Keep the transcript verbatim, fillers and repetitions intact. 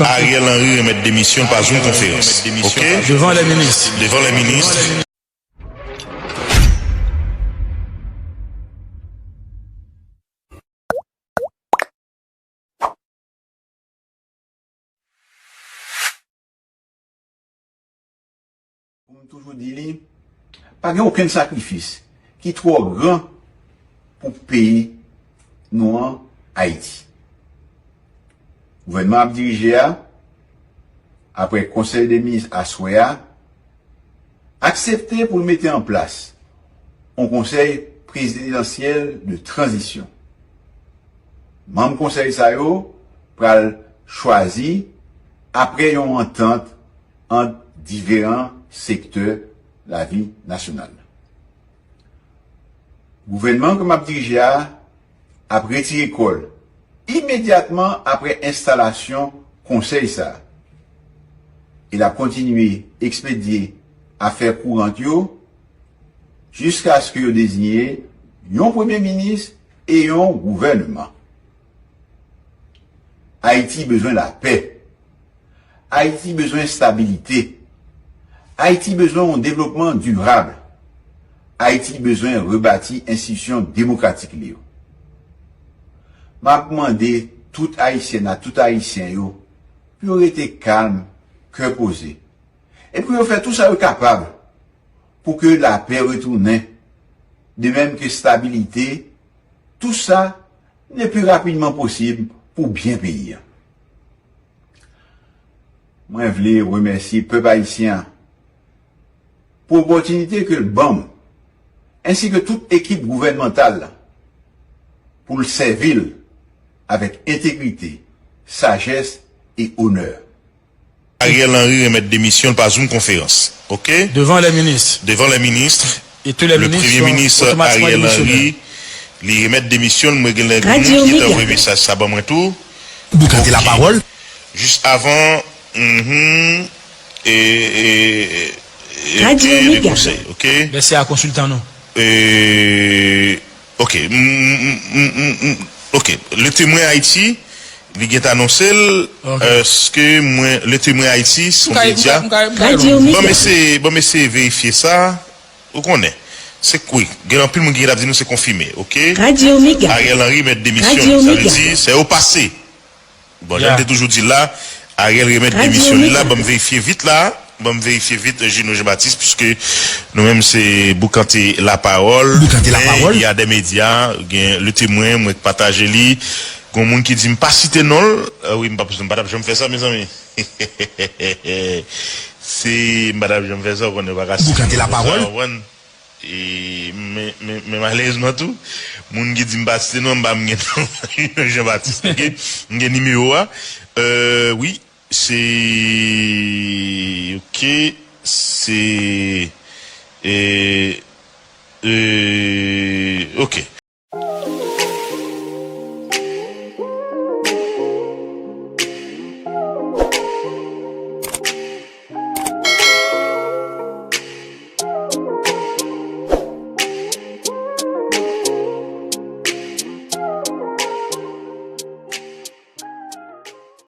Ariel Henry remèt demisyon l pa Zoom konferans. Oke? Devan lè minis. Devan lè minis. Pou m toujou di li, pa gen okenn sakrifis ki twò gran pou peyi nou an, Ayiti. Gouvènman ap dirije a, apre Konsèy de Minis aswè a, aksepte pou l mete an plas yon konsèy prezidansyèl de tranzisyon. Manm konsèy sa yo pral chwazi apre yon antant ant diferan sektè lavi nasyonal. Gouvènman ke m ap dirije a ap retire kò l imedyatman apre enstalasyon konsèy sa a, e l ap kontinye ekspedye afè kourant yo jiskaske yo deziye yon premye minis e yon gouvènman. Ayiti bezwen lapè. Ayiti bezwen estabilite. Ayiti bezwen yon devlopman dirab. Ayiti bezwen rebati enstitisyon demokratik li yo. M ap mande tout Ayisyèn ak tout Ayisyen yo pou yo rete kalm, kè poze, e pou yo fè tou sa yo kapab pou ke lapè retounen, de menm ke estabilite, tou sa le pli rapidman posib pou byen peyi a. Mwen vle remèsye pèp ayisyen an pou opòtinite ke l ban m, ensi ke tout ekip gouvènmantal la, pou l sèvi l avèk entegrite, sajès e onè. Ariel Henry remèt demisyon l pa Zoom konferans. Oke? Devan lè minis. Devan lè minis. E tou lè minis. Le premye minis Ariel Henry, li remèt demisyon l. Mwen gen lè gen moun ki te voye mesaj sa ban mwen tou. Boukante lapawòl. Jis avan, mhm, e, e, e, e, le konsèy, oke? Mèsi a konsiltan nou. E, oke, m, m, m, m, m, oke. Le Temwen Ayiti, li gentan anonse l, èske mwen, Le Temwen Ayiti, se yon medya. Ban m eseye, ban m eseye verifye sa. Ou konnen, se kwi. Gen anpil moun ki gentan ap di nou se konfime, oke? Ariel Henry met demisyon, sa vle di, se yo pase. Bon, jan m te toujou di l la, Ariel remèt demisyon li la, ban m verifye vit la, ban m verifye vit Gino Jean Baptiste, piske nou menm se Boukante Lapawòl, men y a de medya, gen Le Temwen, mwen pataje li, gon moun ki di m pa site non l, wi, m pa, m pa t ap janm fè sa, mezanmi. Se, m pa t ap janm fè sa, ou konnen, ou pa ka site non, ou konprann? E, men, men, men malerezman tou, moun ki di m pa site non, m pa m gen non Jean Baptiste, oke? M gen nimewo a. Euh, wi, se, oke, se, e, e, oke.